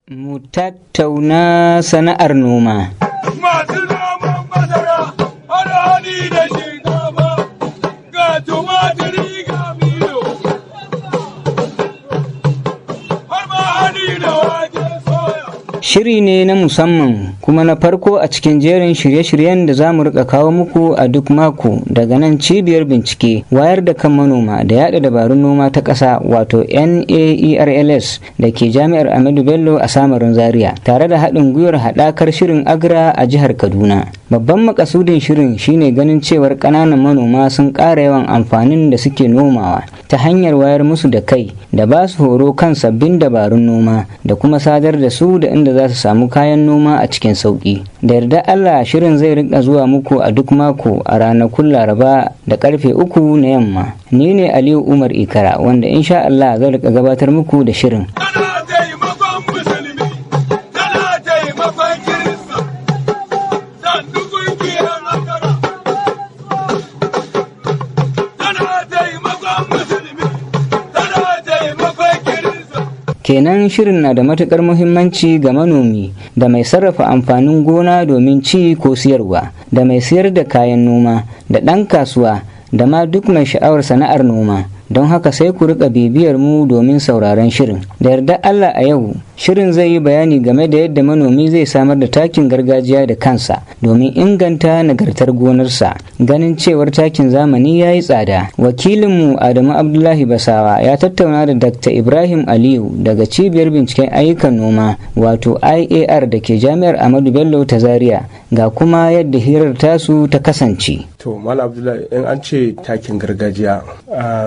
Mu tattauna sana'ar noma. Masu noman masara, har hadi da shinkafa, ga tumatiri ga milo, har ma hadi da waken soya. Shiri ne na musamman kuma na farko a cikin jerin shirye-shiryen da za mu rika kawo muku a duk mako daga nan cibiyar bincike wayar da kan manoma da yada dabarun noma ta ƙasa, wato NAERLS, da ke Jami'ar Ahmadu Bello a Samarin Zaria, tare da haɗin gwiwar haɗakar shirin AGRA a jihar Kaduna. Babban makasudin shirin shine ganin cewar ƙananan manoma sun ƙara yawan amfanin da suke nomawa ta hanyar wayar musu da kai da ba su horo kan sabbin dabarun noma da kuma sadar da su da inda za su samu kayan noma a cikin sauƙi. Da yarda Allah, shirin zai rika zuwa muku a duk mako a ranakun Laraba da karfe 3 na yamma. Ni ne Aliyu Umar Ikara, wanda insha Allah zai rika gabatar muku da shirin. Tana taimakon musulmi, tana taimakon Kirista, sannu kungiyar AGRA. Tana taimakon musulmi, tana taimakon Kirista. Kenan shirin na da matukar muhimmanci ga manomi da mai sarrafa amfanin gona domin ci ko siyarwa, da mai siyar da kayan noma, da ɗan kasuwa, da ma duk mai sha'awar sana'ar noma. Don haka sai ku rika bibiyar mu domin sauraron shirin. Da yarda Allah, a yau shirin zai yi bayani game da yadda manomi zai samar da takin gargajiya da kansa domin inganta nagartar gonarsa, ganin cewar takin zamani ya yi tsada. Wakilinmu Adamu Abdullahi Basawa ya tattauna da Dr. Ibrahim Aliyu daga cibiyar binciken ayyukan noma, wato IAR, da ke Jami'ar Ahmadu Bello ta Zaria. Ga kuma yadda hirar tasu ta kasance. To, Malam Abdullahi, in an ce takin gargajiya,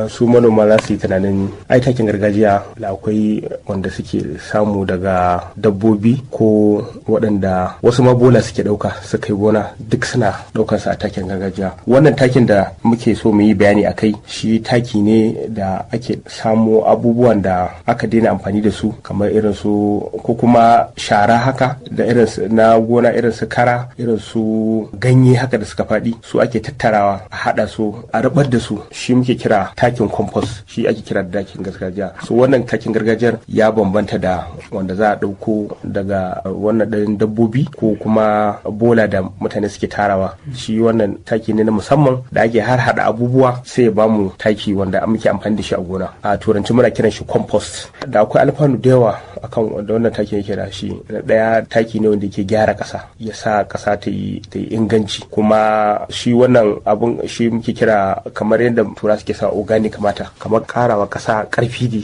su manoma za su yi tunanin ai takin gargajiya da akwai wanda suke samu daga dabbobi ko waɗanda wasu ma bola suke ɗauka su kai gona, duk suna ɗaukar sa a takin gargajiya. Wannan takin da muke so mu yi bayani a kai, shi taki ne da ake samo abubuwan da aka daina amfani da su, kamar irin su ko kuma shara haka da irin su na gona, irin su kara, irin su ganye haka da suka faɗi, su ake tattarawa a haɗa su a rubar da su. Shi muke kira takin compost, shi ake kira da takin gargajiya. So wannan takin gargajiyar ya bambanta da wanda za a ɗauko daga wannan ɗan dabbobi ko kuma bola da mutane suke tarawa. Shi wannan taki ne na musamman da ake har haɗa abubuwa sai ya bamu taki wanda muke amfani da shi a gona. A turanci muna kiran shi compost. Da akwai alfanu da yawa akan wanda wannan takin yake da shi. Na ɗaya, taki ne wanda yake gyara ƙasa, ya sa ƙasa ta yi inganci. Kuma shi wannan abun shi muke kira, kamar yadda tura suke sa, organic matter, kamar karawa ƙasa ƙarfi ne.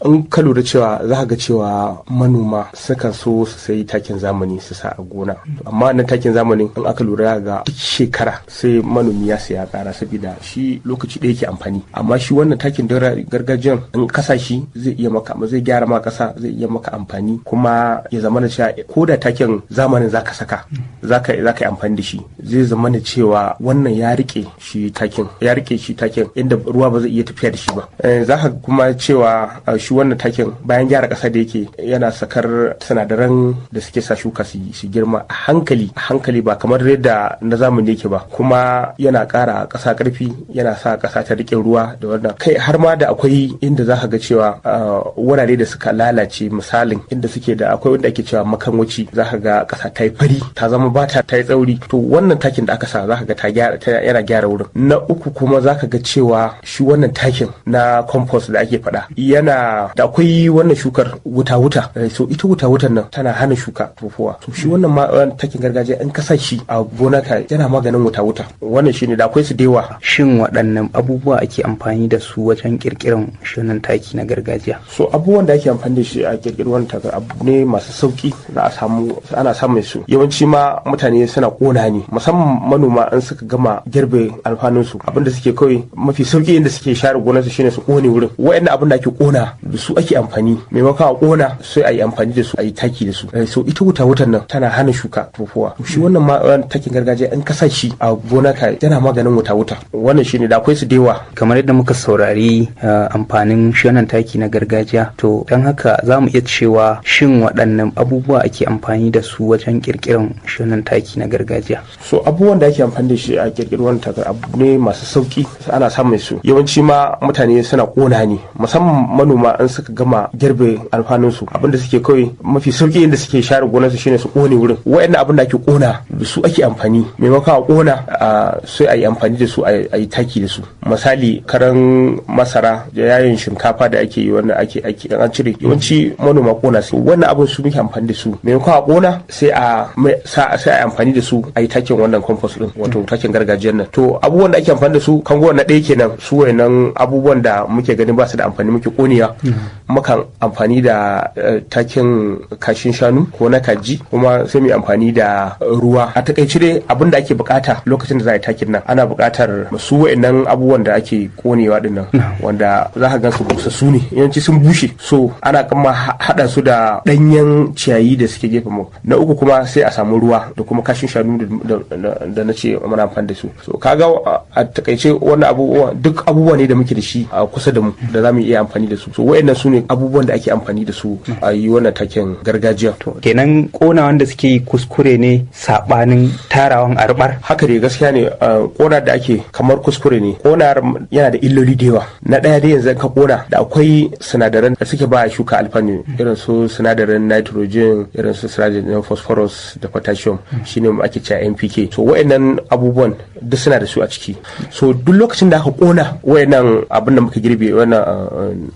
In ka lura cewa za ka ga cewa manoma sukan so su sayi takin zamani su sa a gona, amma wannan takin zamanin, in aka lura, ga duk shekara sai manomi ya saya kara, saboda shi lokaci ɗaya yake amfani. Amma shi wannan takin gargajiyan, in kasa shi zai iya maka, zai gyara ma ƙasa, zai iya maka amfani, kuma ya zama da cewa ko da takin zamanin zaka saka, zaka yi amfani da shi, zai zama da cewa wannan ya rike shi takin, ya rike shi takin inda ruwa ba zai iya tafiya da shi ba. Za ka kuma cewa shi wannan takin, bayan gyara ƙasa da yake, yana sakar sinadaran da suke sa shuka su girma a hankali a hankali, ba kamar yadda na zamani yake ba. Kuma yana ƙara ƙasa ƙarfi, yana sa ƙasa ta rike ruwa da wannan. Kai, har ma da akwai inda za ka ga cewa wurare da suka lalace, misalin inda suke da akwai wanda ake cewa makanwaci, za ka ga ƙasa ta yi fari, ta zama ba ta yi tsauri. To wannan takin da aka sa, za ka ga ta gyara, yana gyara wurin. Na uku kuma, za ka ga cewa shi wannan takin na compost da ake faɗa, yana da akwai wannan shukar wuta wuta. So ita wuta wutan nan tana hana shuka tofowa. To shi wannan takin gargajiya, in ka sa shi a gonaka, yana maganin wuta wuta. Wannan shine, da akwai su da yawa. Shin waɗannan abubuwa ake amfani da su wajen ƙirƙiran shi wannan taki na gargajiya? So abubuwan da ake amfani da shi a kirkiri wannan takin abu ne masu sauki za a samu, ana samun su. Yawanci ma mutane suna kona ne, musamman manoma, in suka gama girbe alfanun su, abin da suke kawai mafi sauki inda suke share gonarsu shine su kone wurin. Wa'annan abin da ake kona da su ake amfani, maimakon a kona sai a yi amfani da su a yi taki da su. So ita wuta wutan nan tana hana shuka tofowa. Shi wannan takin gargajiya, in ka sa shi a gonaka, yana maganin wuta wuta. Wannan shine, da akwai su da yawa. Kamar yadda muka saurari amfanin shi wannan taki na gargajiya, to don haka za mu iya cewa shin waɗannan abubuwa ake amfani da su wajen ƙirƙiran shi wannan taki na gargajiya? So abubuwan da ake amfani da shi a kirkiri wannan takin abu ne masu sauki, ana samun su. Yawanci ma mutane suna kona ne, musamman manoma in suka gama girbe alfanun su, abinda suke kawai mafi sauki inda suke share gonar su shine su kone wurin. Wayannan abin da ake kona da su ake amfani, maimakon a kona sai a yi amfani da su a yi taki da su. Misali karan masara da yayin shinkafa da ake yi, wannan ake ake an cire, yawanci manoma kona su. Wannan abin su muke amfani da su, maimakon a kona sai a sai a amfani da su a yi takin wannan compost din, wato takin gargajiyar nan. To abubuwan da ake amfani da su kango na ɗaya kenan, su wayannan abubuwan da muke ganin ba su da amfani muke konewa. Mukan amfani da takin kashin shanu ko na kaji, kuma sai mu amfani da ruwa. A takaice dai abin da ake bukata lokacin da za a yi takin nan, ana bukatar su wayannan abubuwan da ake konewa din nan, wanda za ka gan su busassu ne, yawanci sun bushe. So ana kama hada su da danyen ciyayi da suke gefen mu. Na uku kuma sai a samu ruwa da kuma kashin shanu da na ce muna amfani da su. So kaga a takaice wannan abubuwa duk abubuwa ne da muke da shi a kusa da mu da za mu iya amfani da su. So wayannan su ne abubuwan da ake amfani da su a yi wannan takin gargajiya. To kenan kona wanda suke yi kuskure ne, sabanin tarawan arbar? Haka dai, gaskiya ne, kona da ake kamar kuskure ne. Kona yana da illoli da yawa. Na ɗaya dai, yanzu ka kona da akwai sinadaran da suke ba shuka alfanu, irin su sinadarin nitrogen, irin su sinadarin phosphorus da potassium, shine ake cewa NPK. So wayannan abubuwan duk suna da su a ciki. So duk lokacin da aka kona wayannan abin da muka girbe wannan,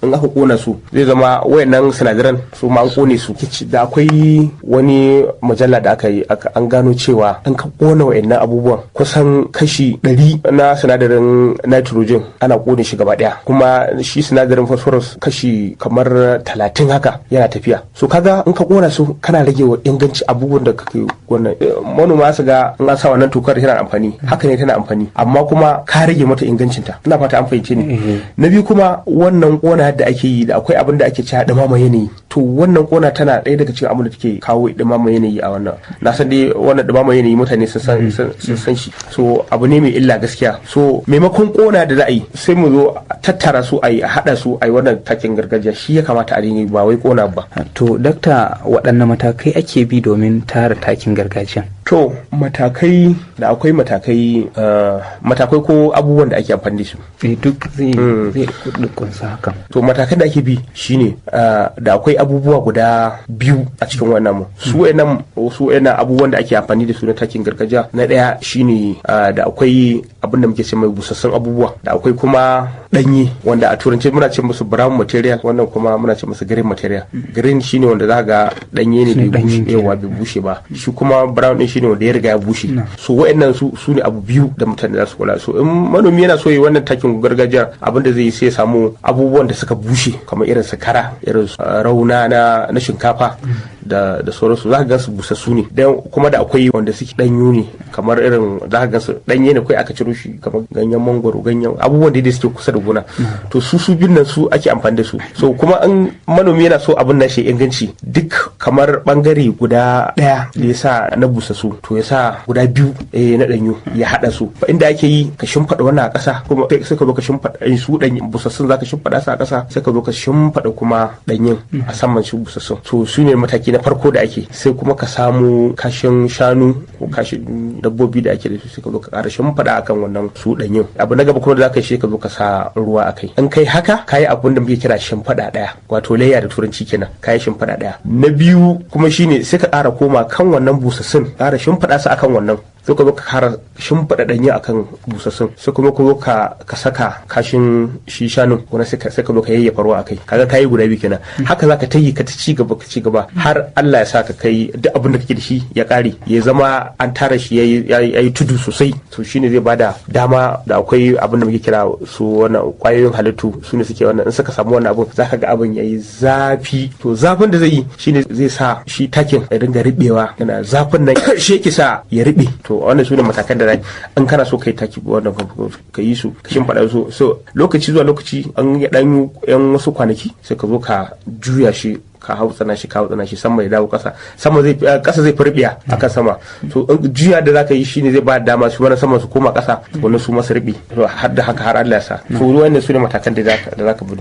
in aka kona su zai zama wayannan sinadaran su ma an kone su. Da akwai wani mujalla da aka yi, an gano cewa in ka kona wayannan abubuwan, kusan kashi 100 na sinadarin nitrogen ana kone shi gaba daya, kuma shi sinadarin phosphorus kashi kamar 30 haka yana tafiya. So kaga in ka kona su kana rage wa inganci abubuwan da kake wannan. Manoma su ga in an sa wannan tokar tana amfani, haka ne, tana amfani, amma kuma ka rage mata ingancinta. Ina fata an fahimce ni. Na biyu kuma, wannan kona da ake yi, da akwai abin da ake cewa dumama yanayi. To wannan kona tana ɗaya daga cikin abin da take kawo dumama yanayi a wannan. Na san dai wannan dumama yanayi mutane sun san shi. So abu ne mai illa gaskiya. So maimakon kona da za a yi, sai mu zo tattara su a yi a haɗa su a yi wannan takin gargajiya. Shi ya kamata a dinga, ba wai kona ba. To dakta, waɗanne matakai ake bi domin tara takin gargajiya? To matakai da akwai matakai, matakai ko abubuwan da ake amfani da su? Duk zai kunsa hakan. To matakan da ake bi shine, da akwai abubuwa guda biyu a cikin wannan mu. Su wayannan su wayannan abubuwan da ake amfani da su na takin gargajiya, na daya shine da akwai abin da muke ce mai busassun abubuwa, da akwai kuma danye, wanda a turanci muna ce musu brown material, wannan kuma muna ce musu green material. Green shine wanda za ga danye ne, bai bushe, yawa bai bushe ba. Shi kuma brown din shine wanda ya riga ya bushe. So wayannan su ne abu biyu da mutane za su kula. So in manomi yana so yi wannan takin gargajiya, abin da zai yi, sai ya samu abubuwan da suka bushe, kamar irin su kara, irin su rauna na shinkafa da sauransu. Za ka gan su busassu ne. Dan kuma da akwai wanda suke danyu ne, kamar irin za ka gan su danye ne kai aka ciro shi, kamar ganyen mangwaro, ganyen abubuwan da suke kusa da gona. To su biyun nan su ake amfani da su. So kuma in manomi yana so abin nashi inganci, duk kamar bangare guda daya da ya sa na busassu, to ya sa guda biyu na danyu, ya hada su. Inda ake yi, ka shimfiɗa wannan a ƙasa, kuma sai ka zo ka shimfiɗa su ɗanyen busassun, za ka shimfiɗa su a ƙasa, sai ka zo ka shimfiɗa kuma ɗanyen a saman shi busassun. So su ne mataki na farko da ake. Sai kuma ka samu kashin shanu ko kashin dabbobi da ake da su, sai ka zo ka ƙara shimfiɗa akan wannan su ɗanyen. Abu na gaba kuma da za ka yi shi, ka zo ka sa ruwa a kai. In kai haka, ka yi abun da muke kira shimfiɗa ɗaya, wato layya da turanci kenan. Ka yi shimfiɗa ɗaya. Na biyu kuma shine sai ka ƙara koma kan wannan busassun, ƙara shimfiɗa su akan wannan, sai ka zo ka kara shimfiɗa ɗanye akan busassun, sai kuma ka zo ka saka kashin shi shanun wani, sai ka zo ka yayyafa ruwa akai. Kaga kayi guda biyu kenan. Haka zaka ta yi, ka ta ci gaba, ka ci gaba, har Allah ya sa ka kai duk abin da kake da shi ya ƙare, ya zama an tara shi yayi tudu sosai. To shine zai bada dama da akwai abin da muke kira su wannan kwayoyin halittu, su ne suke wannan. In suka samu wannan abin, zaka ga abin yayi zafi. To zafin da zai yi shine zai sa shi takin ya dinga riɓewa. Yana zafin nan shi yake sa ya riɓe. To wannan su ne matakan da in kana so kai taki wannan, ka yi su, ka shimfiɗa su. So lokaci zuwa lokaci, an yi ɗan yan wasu kwanaki, sai ka zo ka juya shi, ka hautsana shi, ka hautsana shi, sama ya dawo kasa. Sama zai kasa zai furbiya akan sama. So juya da zaka yi shine zai ba dama su wani sama su koma kasa, wannan su masu rubi, to har da haka har Allah ya sa. So wannan su ne matakan da zaka bi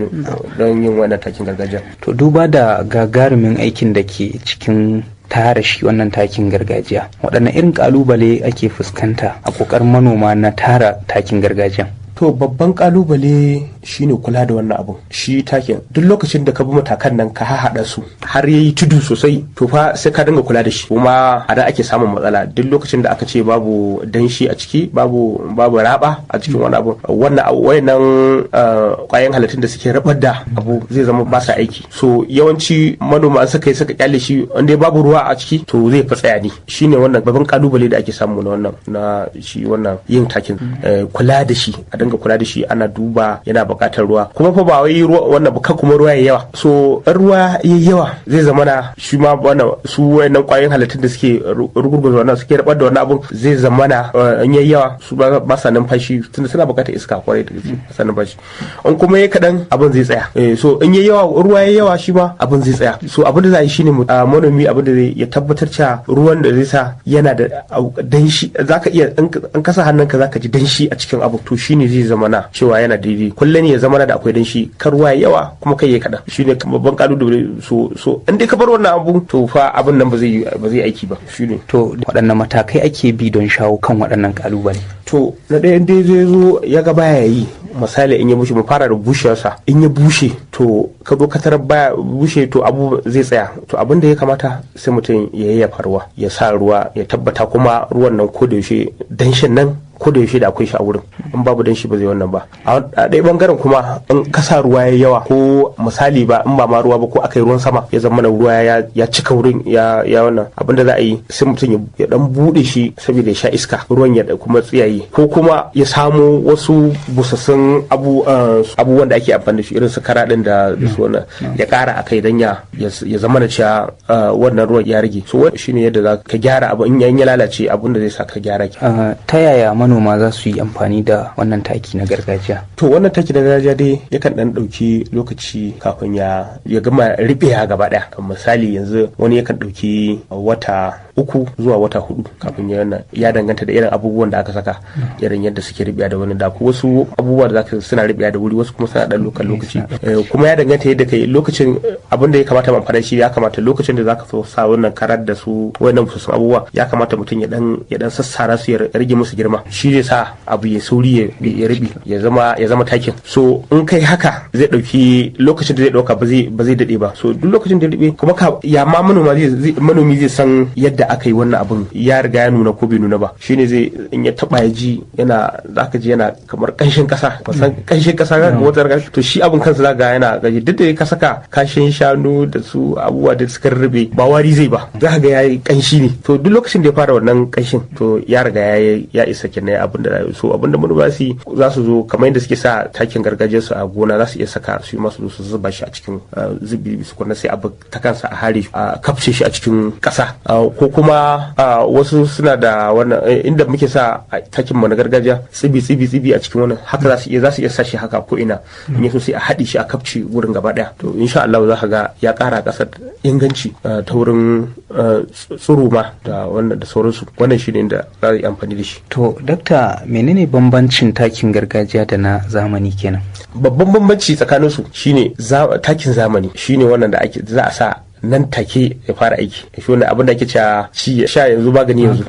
don yin wannan takin gargajiya. To duba da gagarumin aikin da ke cikin tara shi wannan takin gargajiya. Waɗanne irin ƙalubale ake fuskanta a ƙoƙarin manoma na tara takin gargajiya? To babban kalubale shine kula da wannan abun. Shi takin duk lokacin da ka bi matakan nan ka haɗa su har yayi tudu sosai, to fa sai ka dinga kula da shi. Kuma a da ake samun matsala duk lokacin da aka ce babu danshi a ciki, babu raba a cikin wani abu, wannan wayannan kwayan halittun da suke rabar da abu zai zama ba sa aiki. So yawanci manoma suka yi suka kyale shi, wanda babu ruwa a ciki to zai fi tsaya ne. Shine wannan babban kalubale da ake samu na wannan na shi wannan yin takin, kula da shi, a dinga kula da shi, ana duba yana buƙatar ruwa. Kuma fa ba wai ruwa wannan buka kuma ruwa yayi yawa. So in ruwa yayi yawa zai zama na shi ma wannan su wayannan kwayoyin halittun da suke rugurguza wannan, suke rabar da wannan abun, zai zama na in yayi yawa su ba sa numfashi, tunda suna buƙatar iska kwarai da gaske, ba sa numfashi. In kuma yayi kaɗan abun zai tsaya. So in yayi yawa, ruwa yayi yawa, shi ma abun zai tsaya. So abin da za a yi shine manomi abin da zai ya tabbatar cewa ruwan da zai sa yana da danshi, zaka iya in ka sa hannunka zaka ji danshi a cikin abu, to shine zai zama na cewa yana daidai. Kullum ya zama na da akwai danshi, kar ruwa yawa kuma kai ya kaɗan. Shine babban kalubale. So in dai ka bar wannan abu to fa abin nan ba zai aiki ba. Shine. To waɗanne matakai ake bi don shawo kan waɗannan kalubale? To na ɗaya, in dai zai zo ya ga baya yi, misali in ya bushe, mu fara da bushewarsa. In ya bushe, to ka zo ka tarar baya bushe, to abu zai tsaya. To abin da ya kamata sai mutum ya yayyafa ruwa, ya sa ruwa, ya tabbata kuma ruwan nan ko da yaushe danshin nan ko da yaushe da akwai shi a wurin. In babu danshi ba zai wannan ba. A ɗaya bangaren kuma in ka sa ruwa ya yawa, ko misali ba in ba ma ruwa ba, ko aka yi ruwan sama ya zama ruwa ya cika wurin ya wannan, abin da za a yi sai mutum ya dan bude shi saboda ya sha iska, ruwan ya kuma tsiyaye, ko kuma ya samo wasu busassun abubuwan da ake amfani da shi irin su kara din da su wannan, ya kara akai dan ya zama na cewa wannan ruwan ya rage. So shine yadda za ka gyara abu in ya lalace, abin da zai sa ka gyara. Ta yaya manoma za su yi amfani da wannan taki na gargajiya? To wannan taki na gargajiya dai yakan dan dauki lokaci kafin ya gama riɓewa gaba daya. Misali yanzu wani yakan dauki wata 3 zuwa wata 4 kafin ya wannan, ya danganta da irin abubuwan da aka saka, irin yadda suke riɓewa da wani da ko wasu abubuwa da zaka suna riɓewa da wuri, wasu kuma suna dan lokaci. Kuma ya danganta yadda kai lokacin abin da ya kamata mu amfani shi, ya kamata lokacin da zaka so sa wannan karar da su wannan su abubuwa, ya kamata mutum ya dan sassara su, ya rage musu girma, shi zai sa abu ya sauri ya rubi ya zama takin. So in kai haka zai dauki lokacin da zai dauka ba zai dade ba. So duk lokacin da ya rube kuma ka ya ma manomi zai san yadda aka yi wannan abun ya riga ya nuna ko bai nuna ba. Shine zai in ya taba ya ji yana zaka ji yana kamar kanshin kasa, san kanshin kasa ga motar, to shi abun kansa zaka yana gaji. Duk da ka saka kashin shanu da su abubuwa da suka rube ba wari zai ba, zaka ga yayi kanshi ne. To duk lokacin da ya fara wannan kanshin to ya riga ya isa kenan abin da so. Abin da manoma su za su zo kamar yadda suke sa takin gargajiyar su a gona, za su iya saka su masu su zuba shi a cikin zubi su kuma sai abu ta kansa a hare a kafce shi a cikin kasa. Ko kuma wasu suna da wannan inda muke sa takin mu na gargajiya tsibi tsibi tsibi a cikin wannan, haka za su iya sa shi haka ko ina. In yaso sai a haɗe shi a kafce wurin gaba daya. To insha Allah za ka ga ya ƙara kasar inganci ta wurin tsiro ma da wannan da sauransu. Wannan shine inda za a yi amfani da shi. To dakta, menene bambancin takin gargajiya da na zamani kenan? Babban bambanci tsakanin su shine takin zamani shine wannan da ake za a sa nan take ya fara aiki. Shi wannan abin da ake cewa ci sha yanzu magani yanzu.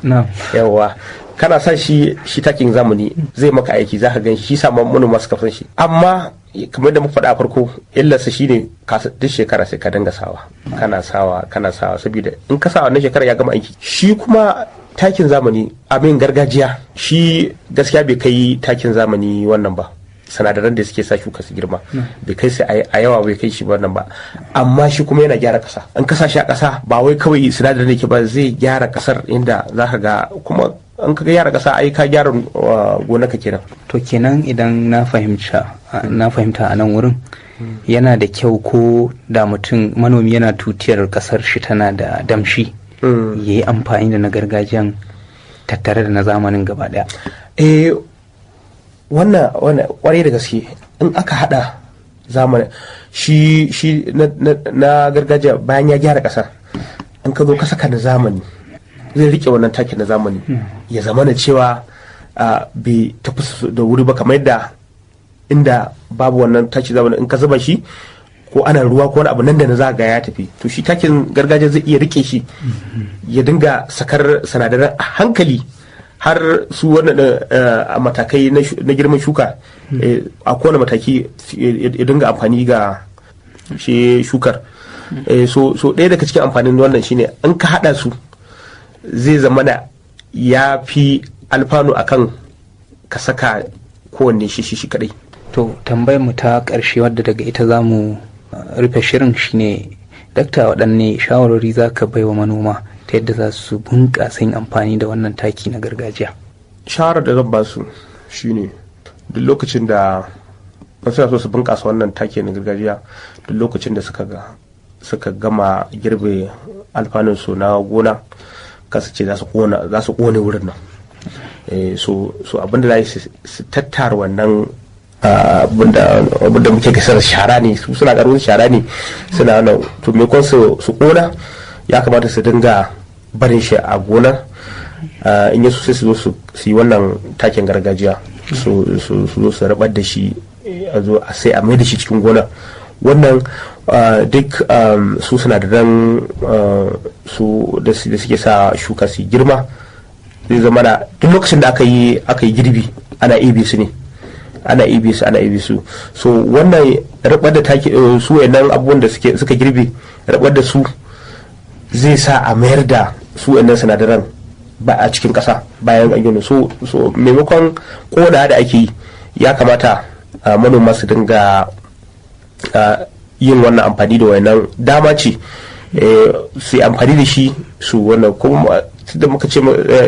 Yawa kana sa shi takin zamani zai maka aiki, zaka gan shi sa manoma suka san shi. Amma kamar da muka faɗa a farko, illarsa shine duk shekara sai ka dinga sawa, kana sawa kana sawa, saboda in ka sa wannan shekara ya gama aiki. Shi kuma takin zamani abin gargajiya shi gaskiya bai kai takin zamani wannan ba, sinadaran da suke sa shuka su girma bai kai su a yawa, bai kai shi wannan ba. Amma shi kuma yana gyara kasa. In kasa shi a kasa ba wai kawai sinadaran da ke ba, zai gyara kasar inda zaka ga kuma in ka gyara kasa ai ka gyara gonarka kenan. To kenan idan na fahimta a nan wurin yana da kyau ko da mutum manomi yana tutiyar kasar shi tana da damshi ya yi amfani da na gargajiyan tattare da na zamanin gaba daya. Eh, wannan kwarai da gaske in aka hada zamanin shi na gargajiya bayan ya gyara kasa, in ka zo ka saka na zamani zai rike wannan takin na zamani ya zama na cewa bai tafi da wuri ba kamar yadda inda babu wannan taki zamani in ka zuba shi ko ana ruwa ko wani abu nan da na za ga ya tafi. To shi takin gargajiya zai iya rike shi ya dinga sakar sinadaran a hankali har su wannan a matakai na girman shuka, a kowane mataki ya dinga amfani ga shi shukar. So ɗaya daga cikin amfanin wannan shine in ka haɗa su zai zama da ya fi alfanu akan ka saka kowanne shi shi kadai. To tambayar mu ta ƙarshe wadda daga ita za mu rufe shirin shine, dakta, waɗanne shawarwari za ka bai wa manoma ta yadda za su bunƙasa yin amfani da wannan taki na gargajiya? Shawarar da zan ba su shine duk lokacin da suna so su bunƙasa wannan taki na gargajiya, duk lokacin da suka gama girbe alfanun su na gona, kasu ce za su kone wurin nan. So abinda za su tattara wannan abinda muke kasar shara ne, su suna karuwar shara ne suna wannan, to maimakon su kona, ya kamata su dinga barin shi a gona. In yaso sai su zo su yi wannan takin gargajiya, su zo su rabar da shi, a zo sai a mai da shi cikin gona. Wannan duk su sinadaran su da suke sa shuka su girma, zai zama na duk lokacin da aka yi girbi ana ibe su ne, ana ibe su, ana ibe su. So wannan rabar da take su wayannan abubuwan da suka girbe, rabar da su zai sa a mayar da su wayannan sinadaran ba a cikin kasa bayan an yi. So maimakon koda da ake yi, ya kamata manoma su dinga yin wannan amfani da wayannan dama ce su yi amfani da shi su wannan. Kuma da muka ce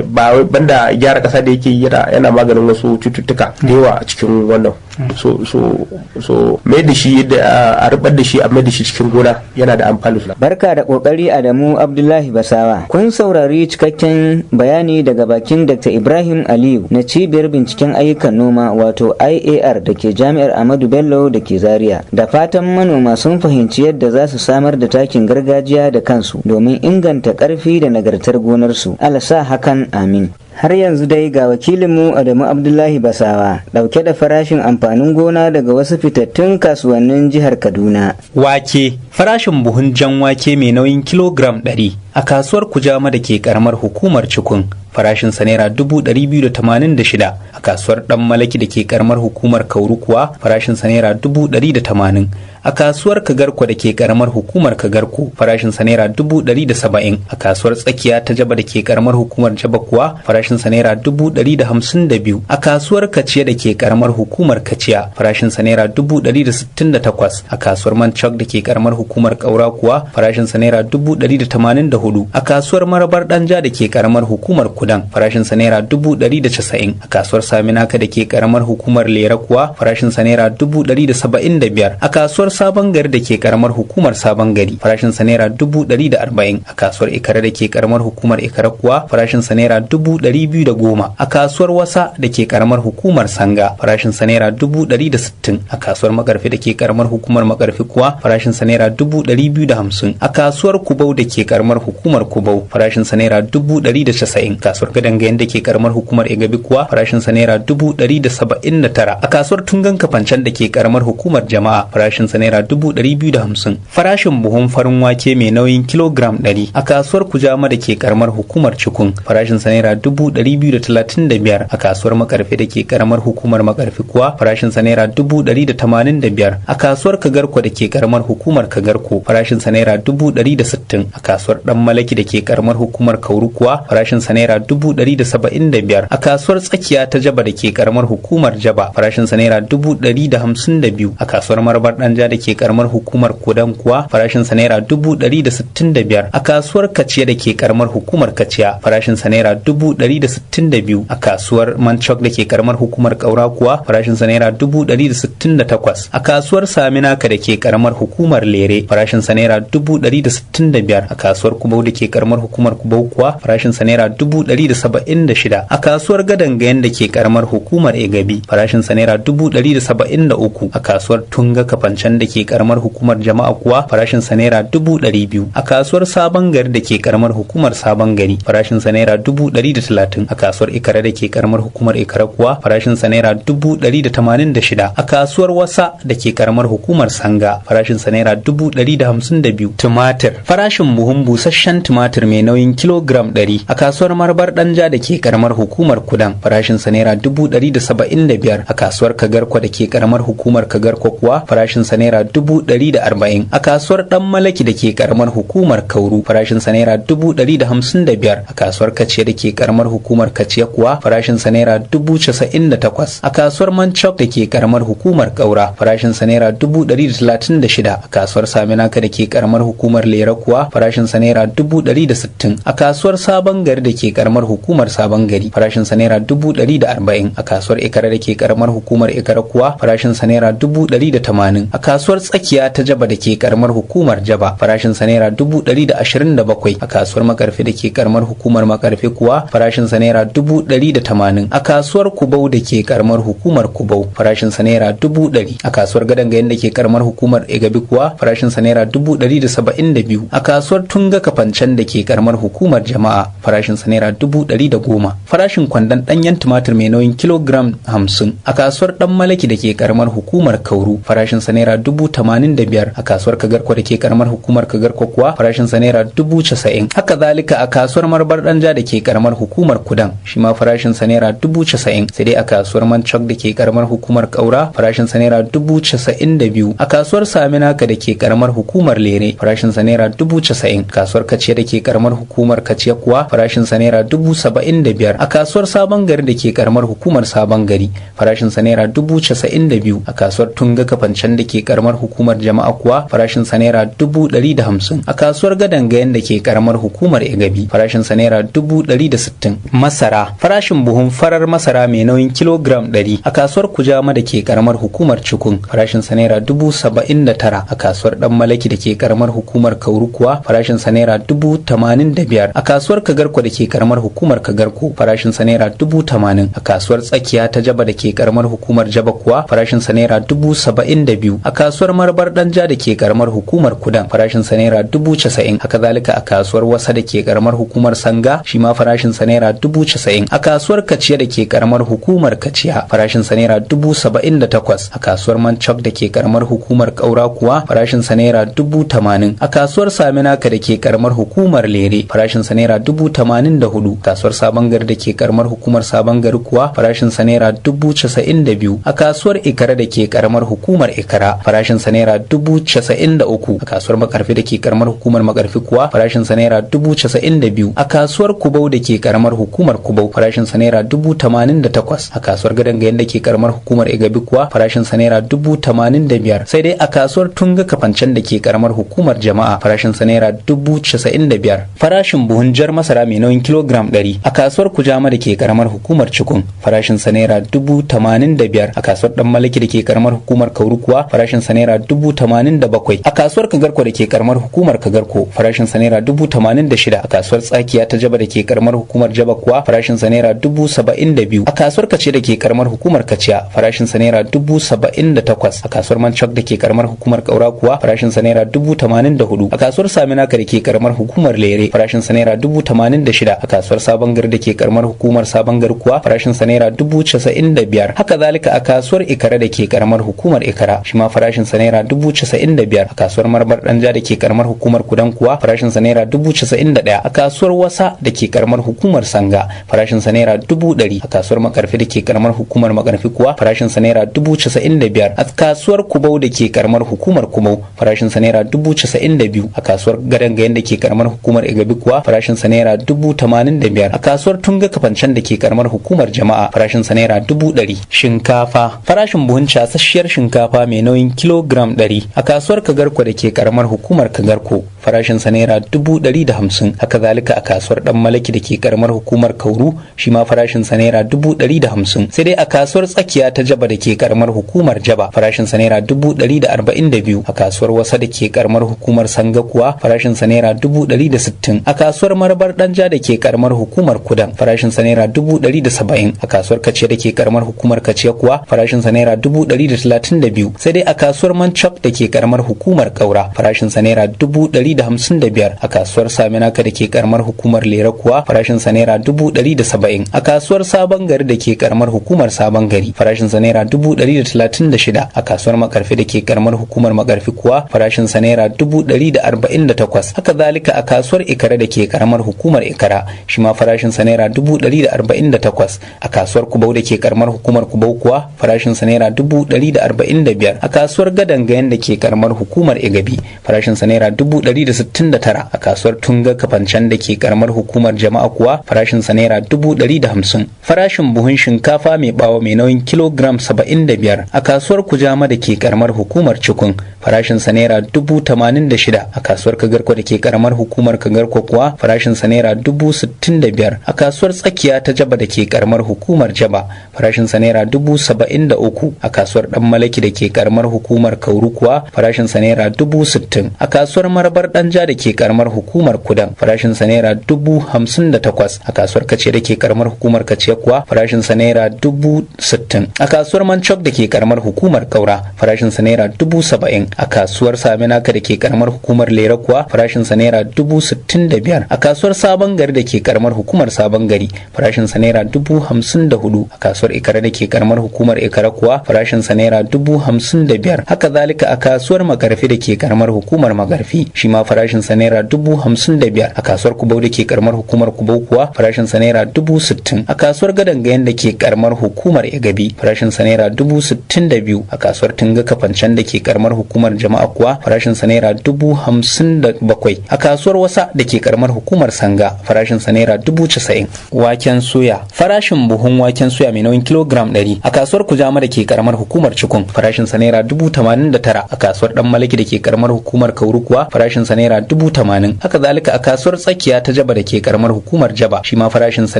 ba banda gyara kasa da yake yana maganin wasu cututtuka da yawa a cikin wannan. So mai da shi da a rubar da shi a mai da shi cikin gona yana da amfani. Barka da kokari, Adamu Abdullahi Basawa. Kun saurari cikakken bayani daga bakin Dr. Ibrahim Aliyu na cibiyar binciken ayyukan noma wato IAR da ke Jami'ar Ahmadu Bello da ke Zaria. Da fatan manoma sun fahimci yadda za su samar da takin gargajiya da kansu domin inganta karfi da nagartar gonarsu. Allah sa hakan, amin. Har yanzu dai ga wakilinmu Adamu Abdullahi Basawa dauke da farashin amfanin gona daga wasu fitattun kasuwannin jihar Kaduna. Wake, farashin buhun jan wake mai nauyin kilogram 100 a kasuwar Kujama da ke karamar hukumar Cikun farashin sa ₦286,000. A kasuwar Dan Malaki da ke karamar hukumar Kauru kuwa farashin sa ₦180,000. A kasuwar Kagarko da ke karamar hukumar Kagarko farashin sa ₦170,000. A kasuwar Tsakiya ta Jaba da ke karamar hukumar Jaba kuwa farashin sa ₦152,000. A kasuwar Kaciya da ke karamar hukumar Kaciya farashin sa ₦168,000. A kasuwar Manchok da ke karamar hukumar Kaura kuwa farashin sa ₦184,000. A kasuwar Marabar Danja da ke karamar hukumar Kudan farashin sa ₦190,000. A kasuwar Saminaka da ke karamar hukumar Lera kuwa farashin sa ₦175,000. A kasuwar Sabon Gari da ke karamar hukumar Sabon Gari farashin sa ₦140,000. A kasuwar Ikara da ke karamar hukumar Ikara kuwa farashin sa ₦210,000. A kasuwar Wasa da ke karamar hukumar Sanga farashin sa ₦160,000. A kasuwar Makarfi da ke karamar hukumar Makarfi kuwa farashin sa ₦250,000. A kasuwar Kubau da ke karamar hukumar Kubau farashin sa ₦190,000. Kasuwar Gadangayen da ke karamar hukumar Igabi kuwa farashin sa ₦179,000. A kasuwar Tungan Kafancan da ke karamar hukumar Jama'a farashin sa ₦250,000. Farashin buhun farin wake mai nauyin kilogram 100 a kasuwar Kujama da ke karamar hukumar Cikun farashin sa ₦235,000. A kasuwar Makarfi da ke karamar hukumar Makarfi kuwa farashin sa ₦185,000. A kasuwar Kagarko da ke karamar hukumar Kagarko farashin sa ₦160,000. A kasuwar Dan Malaki da ke karamar hukumar Kauru kuwa farashin sa ₦175,000. A kasuwar Tsakiya ta Jaba da ke karamar hukumar Jaba farashin sa ₦152,000. A kasuwar Marabar Danja da ke karamar hukumar Kodan kuwa farashin sa ₦165,000. A kasuwar Kaciya da ke karamar hukumar Kaciya farashin sa ₦162,000. A kasuwar Manchok da ke karamar hukumar Kaura kuwa farashin sa ₦168,000. A kasuwar Saminaka da ke karamar hukumar Lere farashin sa ₦165,000. A kasuwar Kubau Kubau da ke karamar hukumar Kubau kuwa farashin sa ₦176,000. A kasuwar Gadangayen da ke karamar hukumar Egabi farashin sa ₦173,000. A kasuwar Tunga Kafancan da ke karamar hukumar Jama'a kuwa farashin sa ₦200,000. A kasuwar Sabon Gari da ke karamar hukumar Sabon Gari farashin sa ₦130,000. A kasuwar Ikara da ke karamar hukumar Ikara kuwa farashin sa ₦186,000. A kasuwar Wasa da ke karamar hukumar Sanga farashin sa ₦152,000. Tumatir, farashin buhun busasshen tumatir mai nauyin kilogram 100 a kasuwar Marbar Danja da ke karamar hukumar Kudan farashin sa ₦175,000. A kasuwar Kagarko da ke karamar hukumar Kagarko kuwa farashin sa ₦140,000. A kasuwar Dan Malaki da ke karamar hukumar Kauru farashin sa ₦155,000. A kasuwar Kaciya da ke karamar hukumar Kaciya kuwa farashin sa ₦98,000. A kasuwar Manchok da ke karamar hukumar Kaura farashin sa ₦136,000. A kasuwar Saminaka da ke karamar hukumar Lera kuwa farashin sa ₦160,000. A kasuwar Sabon Gari da ke karamar hukumar Sabon Gari farashin sa ₦140,000. A kasuwar Ikara da ke karamar hukumar Ikara kuwa farashin sa ₦180,000. A kasuwar Tsakiya ta Jaba da ke karamar hukumar Jaba farashin sa ₦127,000. A kasuwar Makarfi da ke karamar hukumar Makarfi kuwa farashin sa ₦180,000. A kasuwar Kubau da ke karamar hukumar Kubau farashin sa ₦100,000. A kasuwar Gadangayen da ke karamar hukumar Egabi kuwa farashin sa ₦172,000. A kasuwar Tunga Kafancan da ke karamar hukumar Jama'a farashin sa ₦110,000. Farashin kwandon danyen tumatir mai nauyin kilogram 50 a kasuwar Dan Malaki da ke karamar hukumar Kauru farashin sa ₦85,000. A kasuwar Kagarko da ke karamar hukumar Kagarko kuwa farashin sa ₦90,000. Haka zalika a kasuwar Marbar Danja da ke karamar hukumar Kudan shi ma farashin sa ₦90,000. Sai dai a kasuwar Manchok da ke karamar hukumar Kaura farashin sa ₦92,000. A kasuwar Saminaka da ke karamar hukumar Lere farashin sa ₦90,000. Kasuwar Kaciya da ke karamar hukumar Kaciya kuwa farashin sa ₦75,000. A kasuwar Sabon Gari da ke karamar hukumar Sabon Gari farashin sa ₦92,000. A kasuwar Tunga Kafancan da ke karamar hukumar Jama'a kuwa farashin sa ₦150,000. A kasuwar Gadangayen da ke karamar hukumar Egabi farashin sa ₦160,000. Masara, farashin buhun farar masara mai nauyin kilogram 100 a kasuwar Kujama da ke karamar hukumar Cikun farashin sa ₦79,000. A kasuwar Dan Malaki da ke karamar hukumar Kauru kuwa farashin sa ₦85,000. A kasuwar Kagarko da ke karamar hukumar Kagarko farashin sa ₦80,000. A kasuwar Tsakiya ta Jaba da ke karamar hukumar Jaba kuwa farashin sa ₦72,000. A kasuwar Marbar Danja da ke karamar hukumar Kudan farashin sa ₦90,000. Haka zalika a kasuwar Wasa da ke karamar hukumar Sanga shi ma farashin sa ₦90,000. A kasuwar Kaciya da ke karamar hukumar Kaciya farashin sa ₦78,000. A kasuwar Manchok da ke karamar hukumar Kaura kuwa farashin sa ₦80,000. A kasuwar Saminaka da ke karamar hukumar Lere farashin sa ₦84,000. Kasuwar Sabon Gari da ke karamar hukumar Sabon Gari kuwa farashin sa ₦92,000. A kasuwar Ikara da ke karamar hukumar Ikara farashin sa ₦93,000. A kasuwar Makarfi da ke karamar hukumar Makarfi kuwa farashin sa ₦92,000. A kasuwar Kubau da ke karamar hukumar Kubau farashin sa ₦88,000. A kasuwar Gadangayen da ke karamar hukumar Igabi kuwa farashin sa ₦85,000. Sai dai a kasuwar Tunga Kafancan da ke karamar hukumar Jama'a farashin sa ₦95,000. Farashin buhun jar masara mai nauyin kilogram 100 a kasuwar Kujama da ke karamar hukumar Cikun farashin sa ₦85,000. A kasuwar Dan Malaki da ke karamar hukumar Kauru kuwa farashin sa ₦87,000. A kasuwar Kagarko da ke karamar hukumar Kagarko farashin sa ₦86,000. A kasuwar Tsakiya ta Jaba da ke karamar hukumar Jaba kuwa farashin sa ₦72,000. A kasuwar Kace da ke karamar hukumar Kaciya farashin sa ₦78,000. A kasuwar Manchok da ke karamar hukumar Kaura kuwa farashin sa ₦84,000. A kasuwar Saminaka da ke karamar hukumar Lere farashin sa ₦86,000. A kasuwar Sabon Gari da ke karamar hukumar Sabon Gari kuwa farashin sa ₦95,000. Haka zalika a kasuwar Ikara da ke karamar hukumar Ikara shi ma farashin sa ₦95,000. A kasuwar Marbar Danja da ke karamar hukumar Kudan kuwa farashin sa ₦91,000. A kasuwar Wasa da ke karamar hukumar Sanga farashin sa ₦100,000. A kasuwar Makarfi da ke karamar hukumar Makarfi kuwa farashin sa ₦95,000. A kasuwar Kubau da ke karamar hukumar Kubau farashin sa ₦92,000. A kasuwar Gadangayen da ke karamar hukumar Igabi kuwa farashin sa ₦85,000. A kasuwar Tunga Kafancan da ke karamar hukumar Jama'a farashin sa ₦100,000. Shinkafa, farashin buhun casasshiyar shinkafa mai nauyin kilogram 100 a kasuwar Kagarko da ke karamar hukumar Kagarko farashin sa ₦150,000. Haka zalika a kasuwar Dan Malaki da ke karamar hukumar Kauru shi ma farashin sa ₦150,000. Sai dai a kasuwar Tsakiya ta Jaba da ke karamar hukumar Jaba farashin sa ₦142,000. A kasuwar Wasa da ke karamar hukumar Sanga kuwa farashin sa ₦160,000. A kasuwar Marabar Danja da ke karamar hukumar Kudan farashin sa ₦170,000. A kasuwar Kaciya da ke karamar hukumar Kaciya kuwa farashin sa ₦132,000. Sai dai a kasuwar Manchok da ke karamar hukumar Kaura farashin sa ₦155,000. A kasuwar Saminaka da ke karamar hukumar Lera kuwa farashin sa ₦170,000. A kasuwar Sabon Gari da ke karamar hukumar Sabon Gari farashin sa ₦136,000. A kasuwar Makarfi da ke karamar hukumar Makarfi kuwa farashin sa ₦148,000. Haka zalika a kasuwar Ikara da ke karamar hukumar Ikara shi ma farashin sa ₦148,000. A kasuwar Kubau da ke karamar hukumar Kubau kuwa farashin sa ₦145,000. A kasuwar Gadangayen da ke karamar hukumar Igabi farashin sa ₦169,000. A kasuwar Tunga Kafancan da ke karamar hukumar Jama'a kuwa farashin sa ₦150,000. Farashin buhun shinkafa mai bawo mai nauyin kilogram 75 a kasuwar Kujama da ke karamar hukumar Cikun farashin sa ₦86,000. A kasuwar Kagarko da ke karamar hukumar Kagarko kuwa farashin sa ₦65,000. A kasuwar Tsakiya ta Jaba da ke karamar hukumar Jaba farashin sa ₦73,000. A kasuwar Dan Malaki da ke karamar hukumar Kauru kuwa farashin sa ₦60,000. A kasuwar Marabar Danja da ke karamar hukumar Kudan farashin sa ₦58,000. A kasuwar Kace da ke karamar hukumar Kace kuwa farashin sa ₦60,000. A kasuwar Manchok da ke karamar hukumar Kaura farashin sa ₦70,000. A kasuwar Saminaka da ke karamar hukumar Lera kuwa farashin sa ₦65,000. A kasuwar Sabon Gari da ke karamar hukumar Sabon Gari farashin sa ₦54,000. A kasuwar Ikara da ke karamar hukumar Ikara kuwa farashin sa ₦55,000. Haka zalika a kasuwar Makarfi da ke karamar hukumar Makarfi shi ma farashin sa ₦55,000. A kasuwar Kubau da ke karamar hukumar Kubau kuwa farashin sa ₦60,000. A kasuwar Gadangayen da ke karamar hukumar Igabi farashin sa ₦62,000. A kasuwar Tunga Kafancan da ke karamar hukumar Jama'a kuwa farashin sa ₦57,000. A kasuwar Wasa da ke karamar hukumar Sanga farashin sa ₦90,000. Waken soya farashin buhun waken soya mai nauyin kilogram 100 a kasuwar Kujama da ke karamar hukumar Cikun farashin sa ₦89,000. A kasuwar Dan Maliki da ke karamar hukumar Kauru kuwa farashin sa ₦80,000. Haka zalika a kasuwar Tsakiya ta Jaba da ke karamar hukumar Jaba shi ma farashin sa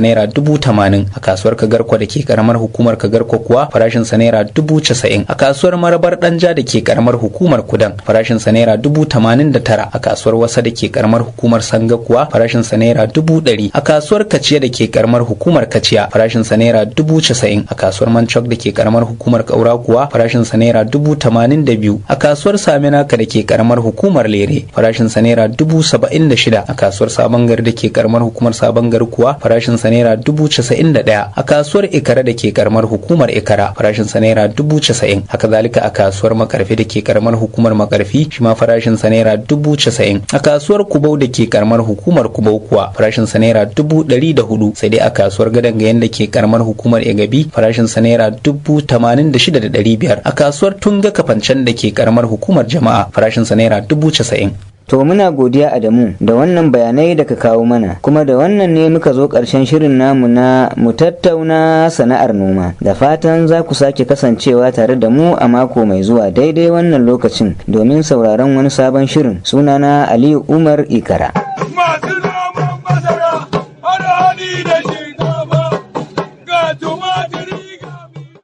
₦80,000. A kasuwar Kagarko da ke karamar hukumar Kagarko kuwa farashin sa ₦90,000. A kasuwar Marabar Danja da ke karamar hukumar Kudan farashin sa ₦89,000. A kasuwar Wasa da ke karamar hukumar Sanga kuwa farashin sa ₦100,000. A kasuwar Kaciya da ke karamar hukumar Kaciya farashin sa ₦90,000. A kasuwar Manchok da ke karamar hukumar Kaura kuwa farashin sa ₦82,000. A kasuwar Saminaka da ke karamar hukumar Lere farashin sa ₦76,000. A kasuwar Sabon Gari da ke karamar hukumar Sabon Gari kuwa farashin sa ₦91,000. A kasuwar Ikara da ke karamar hukumar Ikara farashin sa ₦90,000. Haka zalika a kasuwar Makarfi da ke karamar hukumar Makarfi shi ma farashin sa ₦90,000. A kasuwar Kubau da ke karamar hukumar Kubau kuwa farashin sa ₦104,000. Sai dai a kasuwar Gadangayen da ke karamar hukumar Igabi farashin sa ₦86,500. A kasuwar Tunga Kafancan da ke karamar hukumar Jama'a farashin sa ₦90,000. To muna godiya Adamu da wannan bayanai da ka kawo mana, kuma da wannan ne muka zo ƙarshen shirin namu na mu tattauna sana'ar noma. Da fatan za ku sake kasancewa tare da mu a mako mai zuwa daidai wannan lokacin domin sauraron wani sabon shirin. Sunana Aliyu Umar Ikara. Masu